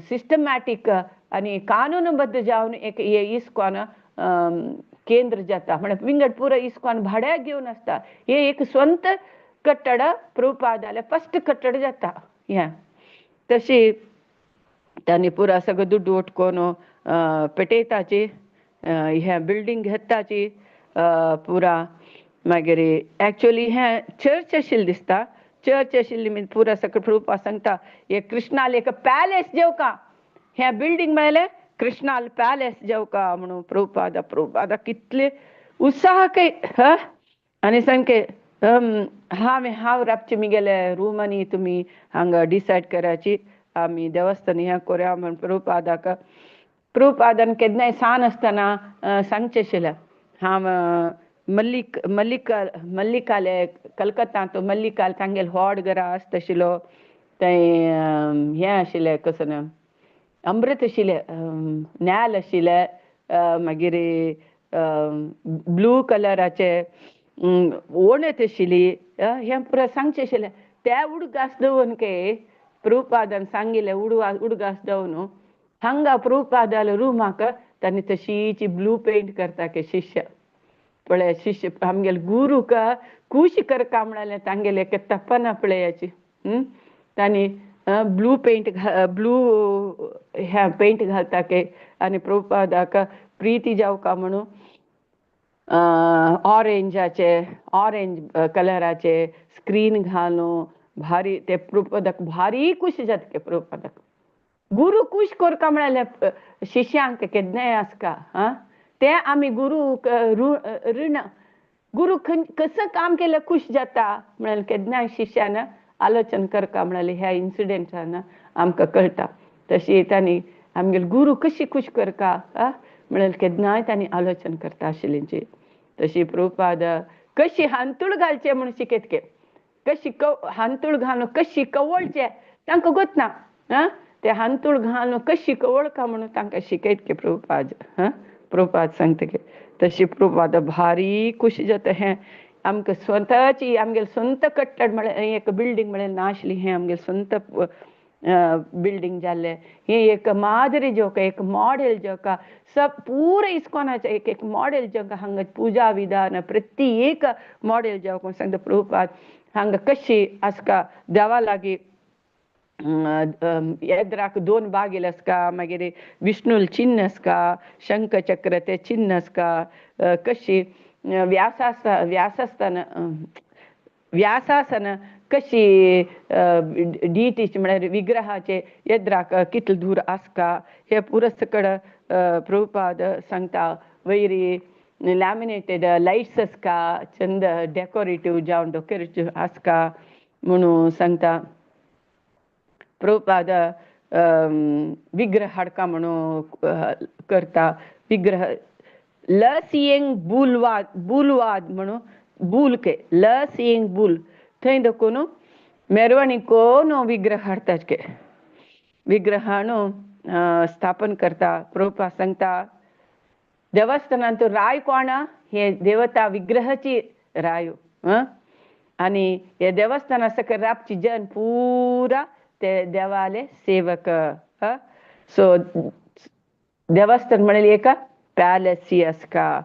सिस्टमॅटीक आनी कानूनबद्ध जावन एक हे इस्कॉन केंद्र जाता म्हळ्यार विंगड पुरो इस्कॉन भाड्याक घेवन आसता. हे एक स्वंत कट्टड प्रभुपादाले फर्स्ट कट्टड जाता. ह्या तशी तांणी पुरा सगळो दुड्डू उटकोन पेटयताची हें बिल्डींग घेताची पुरा. मागीर एक्चुअली हें चर्च आशिल्लें दिसता. चर्च आशिल्ली मीन पुरा सगळें प्रभुपाद सांगता हे कृष्णाल एक पॅलेस जेवका हें बिल्डींग म्हळ्यार कृष्णाल पॅलेस जेवका म्हणून प्रभुपादा प्रभुपादा कितले उत्साह काय. आनी सामकें हांवें हांव राबचे मिगेले रूमांनी तुमी हांगा डिसायड कराची आमी देवस्थान हें करुया म्हूण प्रभुपादाक. प्रभुपादान केन्नाय सान आसतना सांगचें आशिल्लें हांव मल्लिक मल्लिक मल्लिकाले कलकत्तांत मल्लिकाल तांगेले व्हड घरा आसता आशिल्लो थंय हें आशिल्लें कसो ना अमृत आशिल्लें, न्याल आशिल्लें, मागीर ब्लू कलराचे वणत आशिल्ली, हें पुरो सांगचें आशिल्लें. त्या उडगास दवरून के प्रभुपादान सांगिल्लें उडगास दवरून हांगा प्रभुपादाल्या रुमाक तांणी तशीच ब्लू पेंट करता के शिष्य. पळय शिष्य आमगेले गुरूक खूश करका म्हळ्यार तांगेले एक तपना पळयाची. तांणी ब्लू पेंट ब्लू हें पेंट घालता के आनी प्रभुपादाक प्रिती जावका म्हणून ऑरेंजाचे ऑरेंज कलराचे स्क्रीन घालून भारी ते प्रभुपादाक भारी खूश जाता के प्रभुपादाक. गुरू खूश करका म्हळ्यार शिष्यांक केन्नाय आसका. आं, ते आमी गुरूक ऋण गुरू कसं काम केलं खूश जाता म्हळ्यार केन्नाय शिष्यान आलोचन करका म्हळ्यार ह्या इन्सिडेंटान आमकां कळटा. तशी तांणी आमगेले गुरू कशी खूश करका म्हळ्यार केन्नाय तांणी आलोचन करता आशिल्ली. तशी प्रभुपाद कशी हांतूळ घालचे म्हणून शिकयत के, कशी हांतूळ घालून कशी कवळचे तांकां गोतना. आं, ते हांतूळ घालून कशी कवळका म्हणून तांकां शिकयत के प्रभुपाद. हां, प्रभुपाद सांगता की तशी प्रभुपाद भारी खूश जाता. हें आमकां स्वताची आमगेले स्वंत कट्टड म्हळ्यार एक बिल्डींग म्हळ्यार नासली, हें आमगेले स्वंत बिल्डींग जाल्लें. हें एक मादरी जोका एक मॉडेल जोका सब पुरा इस्कॉनाचें एक एक मॉडेल जोका हांगा पुजा विधान प्रति एक मॉडेल जोका सांगता प्रभुपाद. हांगा कशी आसका देवा लागीं येद्राक दोन बागेल आसका, मागीर विष्णूल चिन्न आसका, शंख चक्र ते चिन्न आसका, कशी व्यासास्थान व्यासासन कशी डिटीची म्हळ्यार विग्रहाचे येद्राक कितले दूर आसका हे पुरो सकड प्रभुपाद सांगता. वयरी लॅमिनेटेड लायट्स आसका, चंद डेकोरेटीव जावन डेकोरेटीव आसका म्हणून सांगता. प्रभुपाद विग्रह हाडका म्हणून करता. विग्रह लसियेंग बुलवाद बुलवाद म्हणून बुल के लसियेंग बुल थंय दखून मेरवणी कोण विग्रह हाडतात के विग्रहाणू स्थापन करता. प्रभुपाद सांगता देवस्थानांत राय कोण हे देवता विग्रहाची राय. आनी हे देवस्थाना सकयल राबची जन पुरा ते देवाले सेवक. सो देवस्थान म्हळ्यार एक पॅलसी आसका.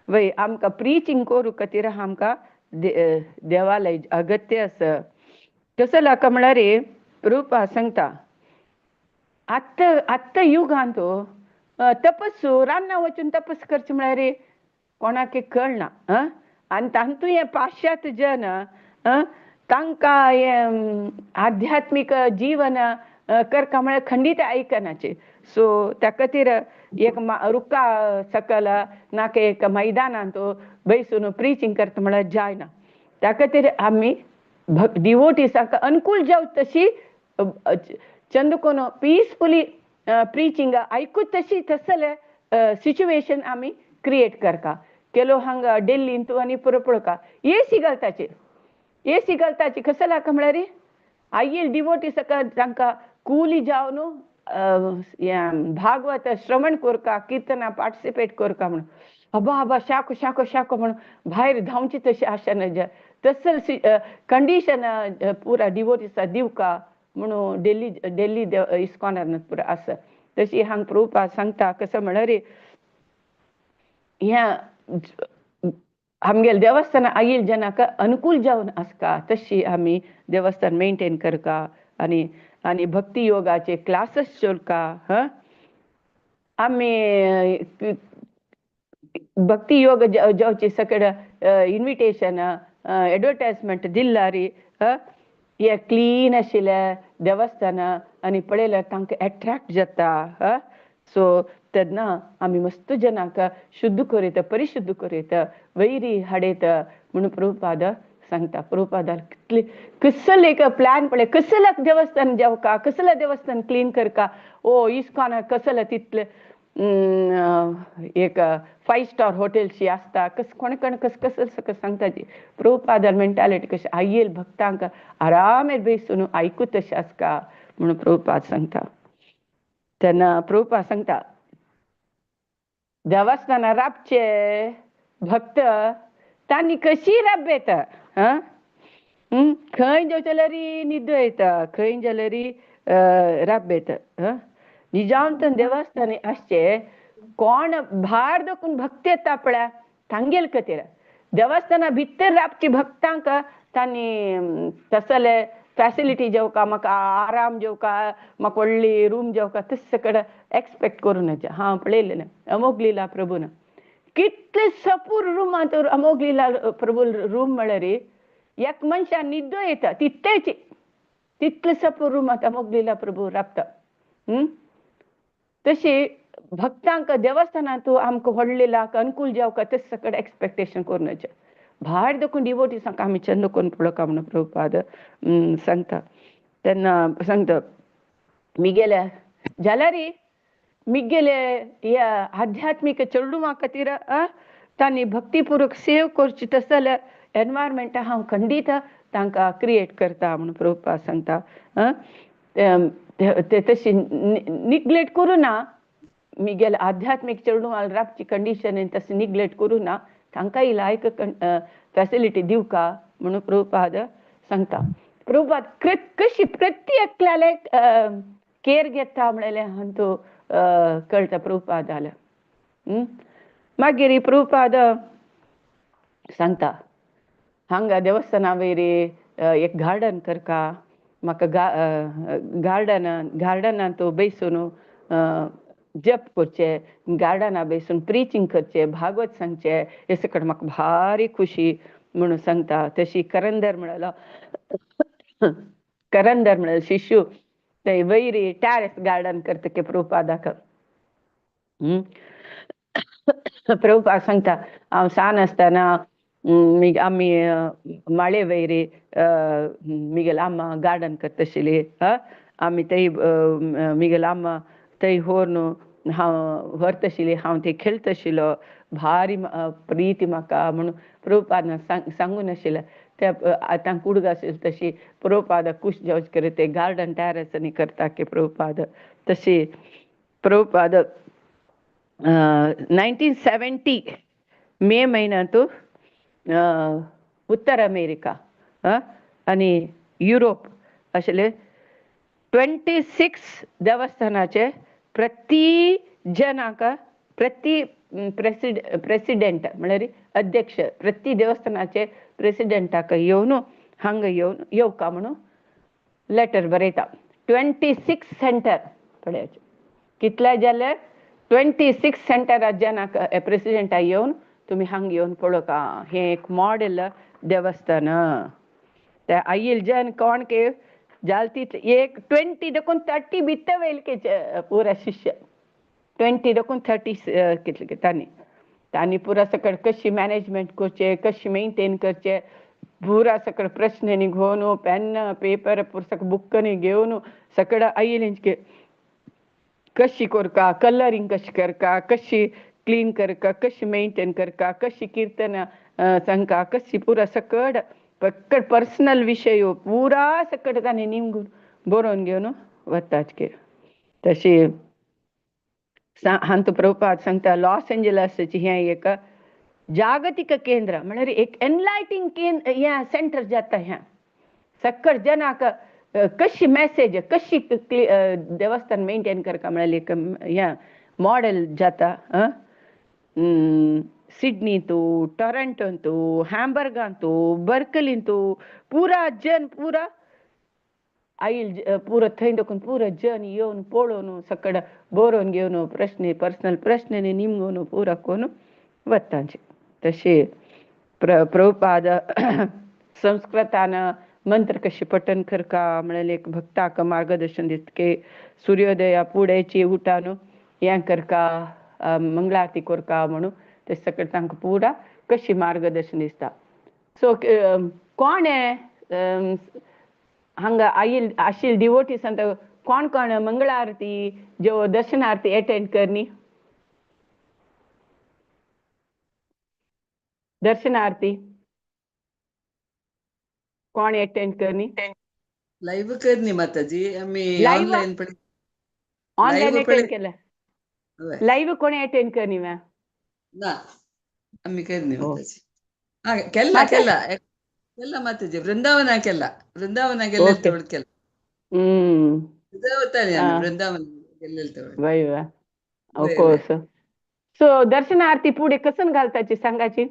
वय आमकां प्रिचींग करूं खातीर आमकां देवालय अगत्य आसा. कसो लाका म्हळ्यार रुपा सांगता आत्तां आत्तां युगांत तपस्सू रान्ना वचून तपस करचें म्हळ्यार कोणाक कळना. आनी तांतू हे पाश्चात्य जन तांकां हें आध्यात्मीक जीवन करका म्हळ्यार खंडीत आयकनाचे. सो त्या खातीर एक रुखा सकल नाका एक मैदानांत बैसून प्रिचींग करता म्हळ्यार जायना. त्या खातीर आमी डिवोटीसांक अनुकूल जावं तशी चंदकोन पिसफुली प्रिचींग आयकूच तशी तसले सिच्युएशन आमी क्रिएट करता. केलो हांगा डेल्लींत आनी पुरो पळोवका एसी घालताचे एसी घालताची कसो लाका म्हळ्यार आयल डिवोटी सका तांकां कुली जावन भागवत श्रवण करका किर्तना पार्टिसिपेट करका म्हणून अबा अबा शाको शाको शाको म्हणून भायर धांवची तशी आशा न तसल कंडिशन पुरा डिवोटीसा दिवका म्हणून डेल्ली डेल्ली इस्कॉनान पुरा आसा. तशी हांगा प्रभुपाद सांगता कसं म्हळ्यार ह्या आमगेले देवस्थान आयल जनाक अनुकूल जावन आसका तशी आमी देवस्थान मेंटेन करका आनी आनी भक्ती योगाचे क्लासीस चलका. ह आमी भक्ती योग जावचे सगळे इन्विटेशन एडवर्टायजमेंट दिल्लारी हे क्लीन आशिल्लें देवस्थान आनी पळयल्यार तांकां एट्रॅक्ट जाता. सो तेन्ना आमी मस्त जनांक शुद्ध करयता परिशुद्ध करयता वैरी हाडयता म्हणून प्रभुपाद सांगता. प्रभुपादान कितले कसले एक प्लॅन पळय कसले देवस्थान जेवका कसले देवस्थान क्लीन करका. ओ इस्कॉन कसले तितले एक फायव स्टार हॉटेलशी आसता कस कोण कोण कस कस कस सांगता ती प्रभुपादान मेंटालिटी कशी आयल भक्तांक आरामेर बेसून आयकूत तशें आसका म्हणून प्रभुपाद सांगता. तेन्ना प्रभुपाद सांगता देवस्थानार राबचे भक्त तांणी कशी राब येता, आं, खंय जाल्यार न्हिदो येता, खंय जाल्यार राब येता. निजांतन देवस्थानी आसचे कोण भायर दखून भक्त येता पळय तांगेल खातीर देवस्थाना भितर राबची भक्तांक तांणी तसले फॅसिलिटी जेवका, म्हाका आराम जेवका, म्हाका व्हडली रूम जेवका तशें कडेन एक्सपेक्ट करूं नज. हांव पळयलें अमोघ लीला प्रभून कितले सपूर रुमांत अमोघ लीला प्रभू रूम म्हळ्यार एक मनशान न्हिदो येता तितलेच, तितले सपूर रुमांत अमोघ लीला प्रभू राबता. तशी भक्तांक देवस्थानांत आमकां व्हडले लाख अनुकूल जेवका तशें कडेन एक्सपेक्टेशन करूं नज. भायर देखून डिवोटीसांक आमी चंद करून पळोवका म्हणून प्रभुपाद सांगता. तेन्ना सांगता मिगेल्या जाल्यार मिगेले ह्या आध्यात्मीक चेडवां खातीर तांणी भक्तीपुर्वक सेव करची तशें जाल्यार एनवायरमेंट हांव खंडीत तांकां क्रिएट करता म्हणून प्रभुपाद सांगता. ते तशी निग्लेक्ट करूं ना, मिगेले आध्यात्मीक चेडवां राबची कंडिशन तशें निग्लेक्ट करूं ना, तांकां लायक फॅसिलिटी दिवका म्हणून प्रभुपाद सांगता. प्रभुपाद कशी प्रति एकल्याले केर घेता म्हणलें हांतू कळटा प्रभुपादाले. मागीर प्रभुपाद सांगता हांगा देवस्थाना वयर एक गार्डन करका, म्हाका गार्डनांत बेसून जप करचे, गार्डना बेसून प्रिचींग करचे, भागवत सांगचे, हे सगळें म्हाका भारी खुशी म्हणून सांगता. तशी करंदर म्हणलो, करंदर म्हणलो शिशू ते वयरी टॅरेस गार्डन करता की प्रभुपादाक. प्रभुपाद सांगता हांव सान आसतना आमी माळे वयरी मिगेल आम्मा गार्डन करता आशिल्ली, आमी थंय मिगेल आम्मा थंय व्हरून हांव व्हरता आशिल्ली, हांव थंय खेळटा आशिल्लो, भारी प्रिती म्हाका म्हणून प्रभुपादान सांगून नाशिल्लें. ते आतां कुडग आशिल्ली तशी प्रभुपाद खूश जावचे करी ते गार्डन टॅरस आनी करता की प्रभुपाद. तशी प्रभुपाद 1970 मे म्हयन्यांत उत्तर अमेरिका आनी युरोप आशिल्ले 26 देवस्थानाचे प्रति जनाक प्रति प्रेसिडेंट म्हळ्यार अध्यक्ष प्रति देवस्थानाचे प्रेसिडेंटाक येवन हांगा येवन येवका म्हणून लेटर बरयता. 26 सेंटर पळयाचे कितले जाल्यार 26 सेंटर जनाक प्रेसिडेंटा येवन तुमी हांगा येवन पळोवका, हें एक मॉडेल देवस्थान. ते आयल जन कोण के जाल तितले एक 20 देखून 30 भितर वयले के पुरा शिष्य 20 देखून 30 कितले तांणी तांणी पुरा सकळ कशी मॅनेजमेंट करचे, कशी मेंटेन करचे, पुरा सकळ प्रश्न घेवन पेन पेपर पुरा सगळं बुक्कनी घेवन सगळं आयले कशी करका, कलरींग कशी करका, कशी क्लीन करका, कशी मेंटेन करका, कशी कीर्तन सांगका, कशी पुरा सकड पक्कड पर्सनल विशय पुरा सकड तांणी निमगून बरोवन घेवन वताच के. तशी हांतू प्रभुपाद सांगता लॉस एंजलसाची हें एक जागतीक केंद्र म्हळ्यार एक एनलायटींग केंद्र हें सेंटर जाता. हें सकड जनाक कशी मॅसेज कशी देवस्थान मेंटेन करका म्हळ्यार एक हें मॉडेल जाता. सिडनींतू, टॉरंटोंतू, हॅम्बर्गांतू, बर्कलींतू पुरा जन पुरा आयल पुरा थंय देखून पुरा जन येवन पळोवन सकड बरोवन घेवन प्रश्न पर्सनल प्रश्न निमगून पुरा करून वतांचे. तशें प्रभुपाद संस्कृतान मंत्र कशें पठन करका म्हळ्यार एक भक्ताक मार्गदर्शन दिता की सुर्योदया पुड्याची उठान हें करका, मंगलारती करका म्हणून ते सगळें तांकां पुरा कशी मार्गदर्शन दिसता. सो कोण हांगा आयल आशिल्ले डिवोटीस कोण कोण मंगळारती ज्यो दर्शन आरती एटेंड करनी, दर्शन आरती कोण एटेंड करनी? लाईव्ह करनी माताजी, आमी ऑनलाईन पण ऑनलायन लायव्ह अटेंड केलें? हय. लायव्ह कोणी अटेंड करनी मॅम? ना, आम्ही करनी. हो. माताजी, हा, केल्ला. माता केल्ला केल्ला माताजी, वृंदावना केल्ला, वृंदावना गेल्ले तेवढं केलं. वताली आम्ही वृंदावन गेल्ले तेवढं. वय वय. वय वय. ऑफकोर्स. सो दर्शन आरती पुढे कसन घालताची सांगाची.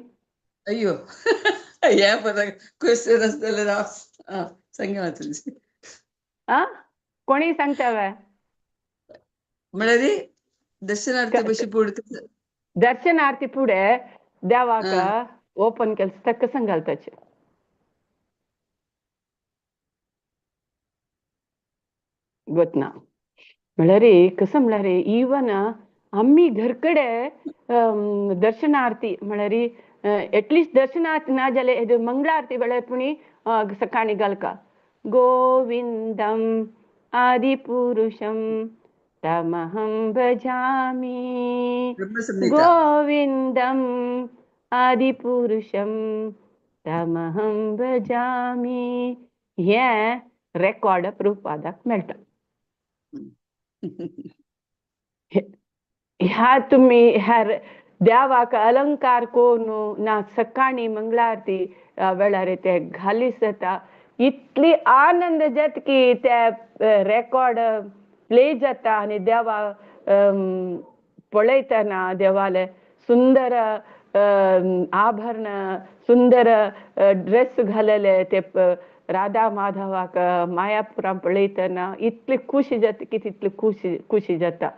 अय्यो, हे परत क्वेश्चन आसतलें. हांव सांगे माताजी. आ, कोणी सांगता वे? म्हळ्यार दर्शनार्थी बशी पुढे दर्शन आरती पुढे देवाक ओपन केलं तर कसं घालताचे? गोत ना. म्हळ्यार कसं म्हळ्यार इवन आमी घरकडे दर्शन आरती म्हळ्यार एटलिस्ट दर्शनारती ना जाल्यार मंगळारती वेळार पुणी सकाळी घालका गोविंदम आदिपुरुषम तमहं भजामि, ब्रह्मसंहिता. गोविंदम आदिपुरुषम तमहं भजामि. हें रेकॉर्ड प्रभुपादाक मेळटा. ह्या तुमी ह्या देवाक अलंकार करून ना सकाळी मंगळारती वेळार ते घालीस जाता, इतली आनंद जाता की ते रेकॉर्ड प्ले जाता आनी देवा पळयतना देवाले सुंदर आभरण, सुंदर ड्रेस घालेले ते राधा माधवाक मायापुरां पळयतना इतली खुशी जाता की तितली खुशी खुशी जाता.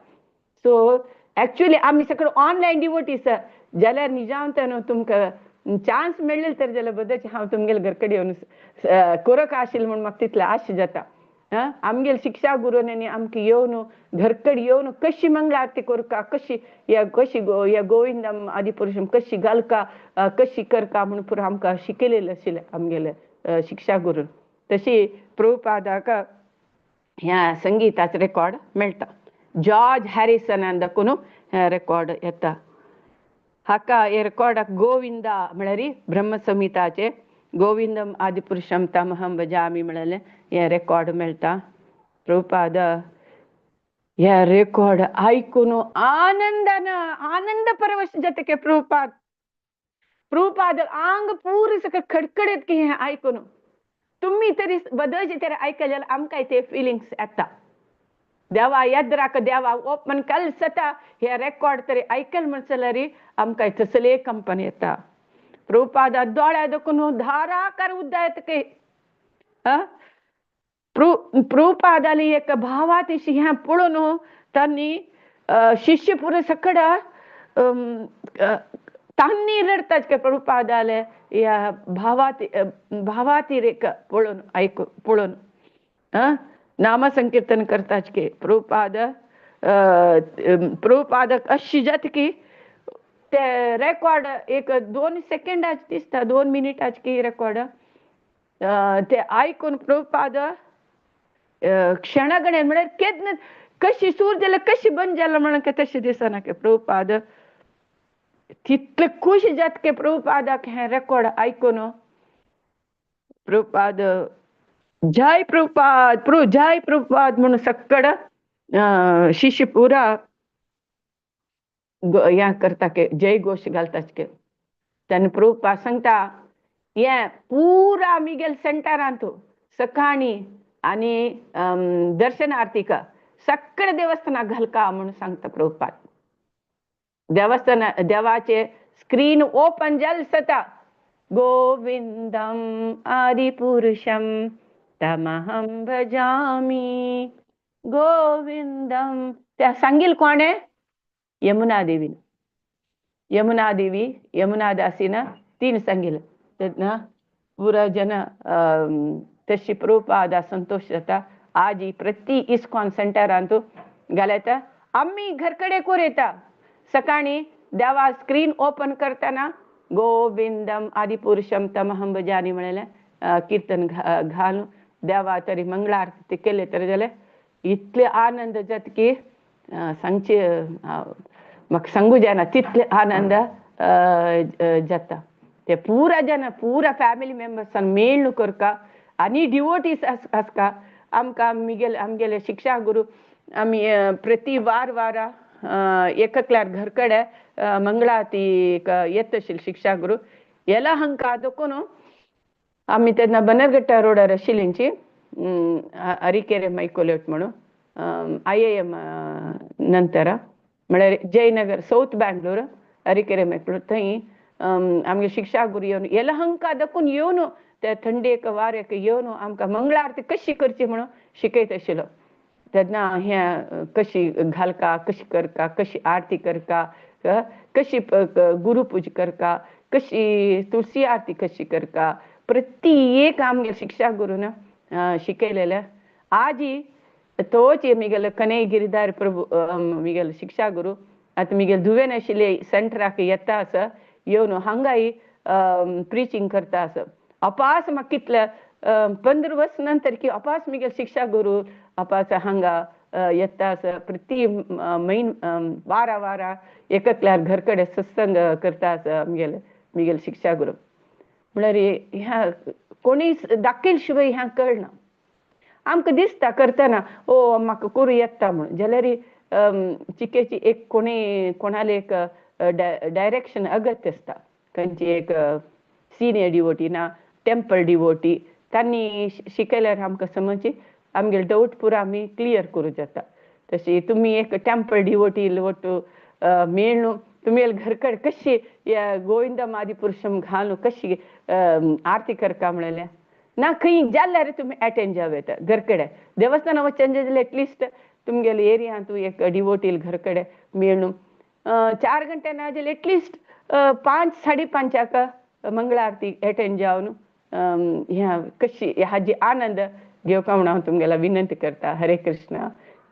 सो एक्चुअली आमी सगळे ऑनलायन डिवोटीस जाल्यार निजांत न्हू तुमकां चान्स मेळ्ळे तर जाल्यार बद्दल हांव तुमगेले घर कडेन येवन कोरक आशिल्लें म्हूण म्हाका तितलें आश जाता. आमगेले शिक्षा गुरूंनी आमकां येवन घर कडेन येवन कशी मंगळ आरती करका, कशी ह्या कशी ह्या गोविंदम आदिपुरुषम कशी घालका, कशी करका म्हूण पुरो आमकां शिकयलेलें आशिल्लें आमगेले शिक्षा गुरून. तशी प्रभुपादाक ह्या संगीताचो रेकॉर्ड मेळटा. जॉर्ज हॅरिसनान दाखोवन रेकॉर्ड येता. हाका हे रेकॉर्डाक गोविंदा म्हळ्यार ब्रह्मसंहिताचे गोविंदम आदिपुरुषम तमहम भजामि म्हळ्यार हें रेकॉर्ड मेळटा. प्रभुपाद हे रेकॉर्ड आयकून आनंदान आनंद परवश जाता की प्रभुपाद प्रभुपाद आंग पूर सगळें खडखडीत की हें आयकून तुमी तरी बदलचे तरी आयकलें जाल्यार आमकांय ते फिलिंग्स येता. देवा येद्राक देवा ओपन कल सता हे रेकॉर्ड तरी आयकल म्हण जाल्यार आमकां तसले कंपनी येता. प्रभुपादा दोळ्या देखून धाराकार उद्दा येता की प्रभुपादाली एक भावातिशी हें पळोवन तांणी शिष्य पुरो सकड तांणी रडतात की प्रभुपादाले ह्या भावाती भावातिरेक पळोवन आयकू पळोवन नामसंकीर्तन करतात की प्रभुपाद प्रभुपादक अशी जाता की ते रेकॉर्ड एक 2 सेकंडाच दिसता, 2 मिनटाच की रेकॉर्ड ते आयकून प्रभुपाद क्षणागणेन म्हळ्यार केन्ना कशी सूर जाल्यार कशी बंद जाला म्हणून तशें दिसना की प्रभुपाद तितले खूश जाता की प्रभुपादाक हें रेकॉर्ड आयकून प्रभुपाद जय प्रभुपाद प्रभु जय प्रभुपाद म्हणून सक्कड शिष्य पुरा हें करता की जय घोश घालता की. तेन्ना प्रभुपाद सांगता हें पुरा मिगेल सेंटरांत सकाळी आनी दर्शन आरतीक सगळे देवस्थानाक घालका म्हणून सांगता प्रभुपाद. देवस्थान देवाचे स्क्रीन ओपन जाल सता गोविंदम आदिपुरुषम तमहं भजामि गोविंदम. त्या सांगील कोणे? यमुना देवीन. यमुना देवी यमुना दासीन तीन सांगील. तेन्ना पुरा जन तशी प्रभुपादा संतोष जाता. आजी प्रति इस्कॉन सेंटरांत घालता. आमी घरकडे कोर येता सकाळी देवा स्क्रीन ओपन करतना गोविंदम आदिपुरुषम तमहं भजामि म्हळेलें कीर्तन घालून देवा तरी मंगळारती ते केले तर जाल्यार इतले आनंद जाता की सांगचे म्हाका सांगू जायना तितले आनंद जाता. ते पुरा जन पुरा फॅमिली मेंबर्सान मेळ्ळू करका आनी डिवोटीस आसका. आमकां मिगेल आमगेले शिक्षा गुरू आमी प्रति वार वारा एककल्यार घर कಡೆ मंगळारती येता आशिल्ली शिक्षा गुरू यलहंका दखून आमी तेन्ना बनरघट्टा रोडार आशिल्लींची अरिकेरे मैकोलेट म्हणून IIM नंतर म्हळ्यार जयनगर साऊथ बँगलोर अरिकेरे मैकोलेट थंय आमगे शिक्षा गुरू येवन यलहंका दखून येवन त्या थंडेक वाऱ्याक येवन आमकां मंगळारती कशी करची म्हणून शिकयत आशिल्लो. तेन्ना हें कशी घालका, कशी करका, कशी आरती करका, कशी गुरुपूजा करका, कशी तुळसी आरती कशी करका, प्रत्येक आमगे शिक्षा गुरून शिकयलेलें. आजी तोच मिगेलो कनय गिरिधार प्रभू मिगेलो शिक्षा गुरू आतां मिगेले धुवेन आशिल्ले सेंटराक येता आसा येवन हांगाय प्रिचींग करता आसा. अपास म्हाका कितले 15 वर्स नंतर की अपास मिगेलो शिक्षा गुरू अपास हांगा येता आसा प्रति म्हयन वारा वारा एककल्यार घर कडेन सत्संग करता आसा आमगेले मिगेले शिक्षा गुरू. म्हळ्यार ह्या कोणीय दाखयल शिवाय ह्या कळना. आमकां दिसता करतना ओ म्हाका करूं येता म्हणून, जाल्यार चिकेची एक कोणी कोणाले एक डायरेक्शन अगत्य आसता. खंयची एक सिनियर डिवोटी ना टेम्पल डिवोटी तांणी शिकयल्यार आमकां समजची आमगेले डावट पुरा आमी क्लियर करूं जाता. तशी तुमी एक टेम्पल डिवोटी वट्टू मेळ्ळू तुमी घर कडेन कशी गोविंद मादिपुरुषम घालून कशी आरती करका म्हणलें ना खंय जाल्यार तुमी एटेंड जावं येता घर कडेन. देवस्थाना वचन जाल्यार एटलिस्ट तुमगेले एरियांत एक डिवोटील घर कडेन मेळून 4 घंटे ना जाल्यार एटलिस्ट 5 5:30 मंगळारती एटेंड जावन ह्या कशी हाजी आनंद घेवका म्हणून हांव तुमगेला विनंती करता. हरे कृष्णा.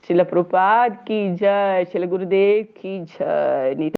शिल प्रभुपाद की जय. शिल गुरुदेव की जय.